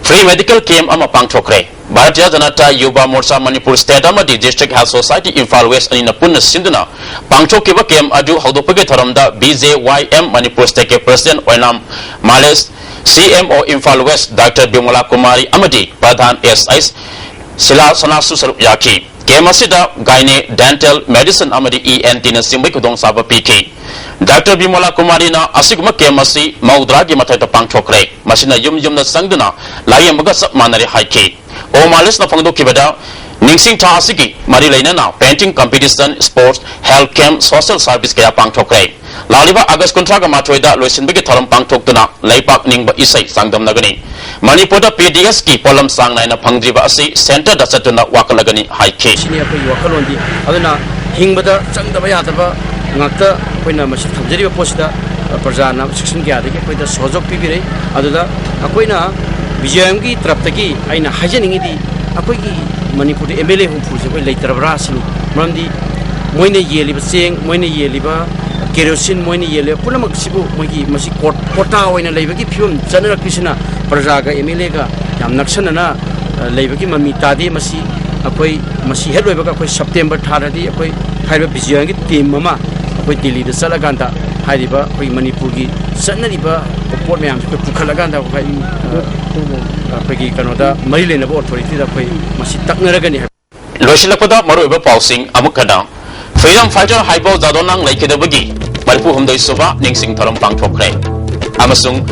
free medical camp ꯑꯃ ꯄꯥꯡꯊꯣꯛꯈ꯭ꯔꯦ꯫ ꯚꯥꯔꯇꯤꯌꯥ ꯖꯅꯇꯥ ꯌꯨꯕꯥ ꯃꯣꯔꯆꯥ ꯃꯅꯤꯄꯨꯔ state ꯑꯃꯗꯤ District Health Society Imphal West ꯑꯅꯤꯅ ꯄꯨꯟꯅ ꯁꯤꯟꯗꯨꯅ ꯄꯥꯡꯊꯣꯛꯈꯤꯕ camp ꯑꯗꯨ ꯍꯧꯗꯣꯛꯄꯒꯤ ꯊꯧꯔꯝꯗ B J Y M Manipur stateꯀꯤ president ꯑꯣꯏꯅꯥꯝ ꯃꯥꯂꯦꯁ, C M O Imphal West Doctor ꯕꯤꯃꯣꯂꯥ ꯀꯨꯃꯥꯔꯤ ꯑꯃꯗꯤ ꯄ꯭ꯔꯙꯥꯟ S I ꯁꯤꯂꯥ ꯁꯅꯥꯁꯨ ꯁꯔꯨꯛ ꯌꯥꯈꯤ꯫ Camp ꯑꯁꯤꯗ gynae, dental, medicine ꯑꯃꯗꯤ E N T ꯅꯆꯤꯡꯕꯒꯤ ꯈꯨꯗꯣꯡꯆꯥꯕ ꯄꯤꯈꯤ꯫ Doctor ꯕꯤꯃꯣꯂꯥ ꯀꯨꯃꯥꯔꯤꯅ ꯑꯁꯤꯒꯨꯝꯕ camp ꯑꯁꯤ ꯃꯧꯗ꯭ꯔꯥꯒꯤ ꯃꯊꯛꯇ ꯄꯥꯡꯊꯣꯛꯈ꯭ꯔꯦ꯫ ꯃꯁꯤꯅ ꯌꯨꯝ ꯌꯨꯝꯗ ꯆꯪꯗꯨꯅ ꯂꯥꯌꯦꯡꯕꯒ ꯆꯞ ꯃꯥꯟꯅꯔꯦ ꯍꯥꯏꯈꯤ꯫ ꯑꯣ ꯃꯥꯂꯤꯁꯅ ꯐꯣꯡꯗꯣꯛꯈꯤꯕꯗ, ꯅꯤꯡꯁꯤꯡ ꯊꯥ ꯑꯁꯤꯒꯤ ꯃꯔꯤ ꯂꯩꯅꯅ painting competition, sports, health camp, social service ꯀꯌꯥ ꯄꯥꯡꯊꯣꯛꯈ꯭ꯔꯦ꯫ ꯂꯥꯛꯂꯤꯕ August ꯀꯨꯟꯊ꯭ꯔꯥꯒ ꯃꯥꯊꯣꯏꯗ ꯂꯣꯏꯁꯤꯟꯕꯒꯤ ꯊꯧꯔꯝ ꯄꯥꯡꯊꯣꯛꯇꯨꯅ ꯂꯩꯄꯥꯛ ꯅꯤꯡꯕ ꯏꯁꯩ ꯆꯥꯡꯗꯝꯅꯒꯅꯤ꯫ ꯃꯅꯤꯄꯨꯔꯗ P D Sꯀꯤ ꯄꯣꯠꯂꯝ ꯆꯥꯡ ꯅꯥꯏꯅ ꯐꯪꯗ꯭ꯔꯤꯕ ꯑꯁꯤ centreꯗ ꯆꯠꯇꯨꯅ ꯋꯥꯀꯠꯂꯒꯅꯤ ꯍꯥꯏꯈꯤ꯫ ꯁꯤꯅꯤ ꯑꯩꯈꯣꯏꯒꯤ ꯋꯥꯈꯜꯂꯣꯟꯗꯤ꯫ ꯑꯗꯨꯅ ꯍꯤꯡꯕꯗ ꯆꯪꯗꯕ ꯌꯥꯗꯕ ꯉꯥꯛꯇ ꯑꯩꯈꯣꯏꯅ ꯃꯁꯤ ꯊꯝꯖꯔꯤꯕ ꯄꯣꯠꯁꯤꯗ, ꯑ, ꯄ꯭ꯔꯖꯥꯅ section ꯀꯌꯥꯗꯒꯤ ꯑꯩꯈꯣꯏꯗ ꯁꯍꯖꯣꯛ ꯄꯤꯕꯤꯔꯛꯏ꯫ ꯑꯗꯨꯗ ꯑꯩꯈꯣꯏꯅ B J Y Mꯒꯤ ꯇꯔꯞꯇꯒꯤ ꯑꯩꯅ ꯍꯥꯏꯖꯅꯤꯡꯉꯤꯗꯤ, ꯑꯩꯈꯣꯏꯒꯤ ꯃꯅꯤꯄꯨꯔꯗ M L A ꯍꯨꯝꯐꯨꯁꯦ ꯑꯩꯈꯣꯏ ꯂꯩꯇ꯭ꯔꯕ꯭ꯔꯥ ꯁꯤꯅꯤ꯫ ꯃꯔꯝꯗꯤ ꯃꯣꯏꯅ ꯌꯦꯜꯂꯤꯕ ꯆꯦꯡ, ꯃꯣꯏꯅ ꯌꯦꯜꯂꯤꯕ ꯀꯦꯔꯣꯁꯤꯟ, ꯃꯣꯏꯅ ꯌꯦꯜꯂꯤꯕ ꯄꯨꯝꯅꯃꯛꯁꯤꯕꯨ ꯃꯣꯏꯒꯤ ꯃꯁꯤ ꯀꯣꯠ-, quota ꯑꯣꯏꯅ ꯂꯩꯕꯒꯤ ꯐꯤꯕꯝ ꯆꯠꯅꯔꯛꯄꯁꯤꯅ ꯄ꯭ꯔꯖꯥꯒ M L Aꯒ ꯌꯥꯝ ꯅꯛꯁꯟꯅꯅ, ꯑ, ꯂꯩꯕꯒꯤ ꯃꯃꯤ ꯇꯥꯗꯦ꯫ ꯃꯁꯤ ꯑꯩꯈꯣꯏ ꯃꯁꯤ ꯍꯦꯛ ꯂꯣꯏꯕꯒ ꯑꯩꯈꯣꯏ September ꯊꯥꯗꯗꯤ ꯑꯩꯈꯣꯏ ꯍꯥꯏꯔꯤꯕ B J Y Mꯒꯤ team ꯑꯃ ꯑꯩꯈꯣꯏ ꯗꯤꯜꯂꯤꯗ ꯆꯠꯂꯀꯥꯟꯗ ꯍꯥꯏꯔꯤꯕ ꯑꯩꯈꯣꯏ ꯃꯅꯤꯄꯨꯔꯒꯤ ꯆꯠꯅꯔꯤꯕ ꯄꯣꯠ ꯃꯌꯥꯝꯁꯦ ꯑꯩꯈꯣꯏ ꯄꯨꯈꯠꯂꯀꯥꯟꯗ ꯑꯩꯈꯣꯏ, ꯑ, ꯑꯩꯈꯣꯏꯒꯤ ꯀꯩꯅꯣꯗ ꯃꯔꯤ ꯂꯩꯅꯕ authorityꯗ ꯑꯩꯈꯣꯏ ꯃꯁꯤ ꯇꯛꯅꯔꯒꯅꯤ ꯍꯥꯏꯕ꯫ ꯂꯣꯏꯁꯤꯜꯂꯛꯄꯗ ꯃꯔꯨꯑꯣꯏꯕ ꯄꯥꯎꯁꯤꯡ ꯑꯃꯨꯛ ꯍꯟꯅ꯫ Freedom fighter ꯍꯥꯏꯕꯧ ꯖꯥꯗꯣꯅꯥꯡ ꯂꯩꯈꯤꯗꯕꯒꯤ ꯃꯔꯤꯐꯨ ꯍꯨꯝꯗꯣꯏ ꯁꯨꯕ ꯅꯤꯡꯁꯤꯡ ꯊꯧꯔꯝ ꯄꯥꯡꯊꯣꯛꯈ꯭ꯔꯦ꯫ ꯑꯃꯁꯨꯡ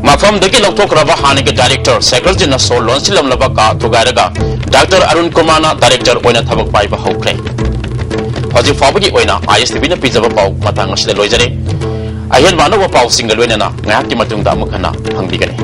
ꯃꯐꯝꯗꯒꯤ ꯂꯧꯊꯣꯛꯈ꯭ꯔꯕ ꯍꯥꯟꯅꯒꯤ director ꯁꯦꯀꯔꯖꯤꯠꯅ ꯁꯣ ꯂꯣꯟꯁꯤꯜꯂꯝꯂꯕ ꯀꯥ ꯊꯨꯒꯥꯏꯔꯒ Doctor ꯑꯔꯨꯟ ꯀꯨꯃꯥꯔꯅ director ꯑꯣꯏꯅ ꯊꯕꯛ ꯄꯥꯏꯕ ꯍꯧꯈ꯭ꯔꯦ꯫ ꯍꯧꯖꯤꯛ ꯐꯥꯎꯕꯒꯤ ꯑꯣꯏꯅ I S T Vꯅ ꯄꯤꯖꯕ ꯄꯥꯎ ꯃꯇꯥꯡ ꯑꯁꯤꯗ ꯂꯣꯏꯖꯔꯦ꯫ ꯑꯍꯦꯟꯕ ꯑꯅꯧꯕ ꯄꯥꯎꯁꯤꯡꯒ ꯂꯣꯏꯅꯅ ꯉꯥꯏꯍꯥꯛꯀꯤ ꯃꯇꯨꯡꯗ ꯑꯃꯨꯛ ꯍꯟꯅ ꯐꯪꯕꯤꯒꯅꯤ꯫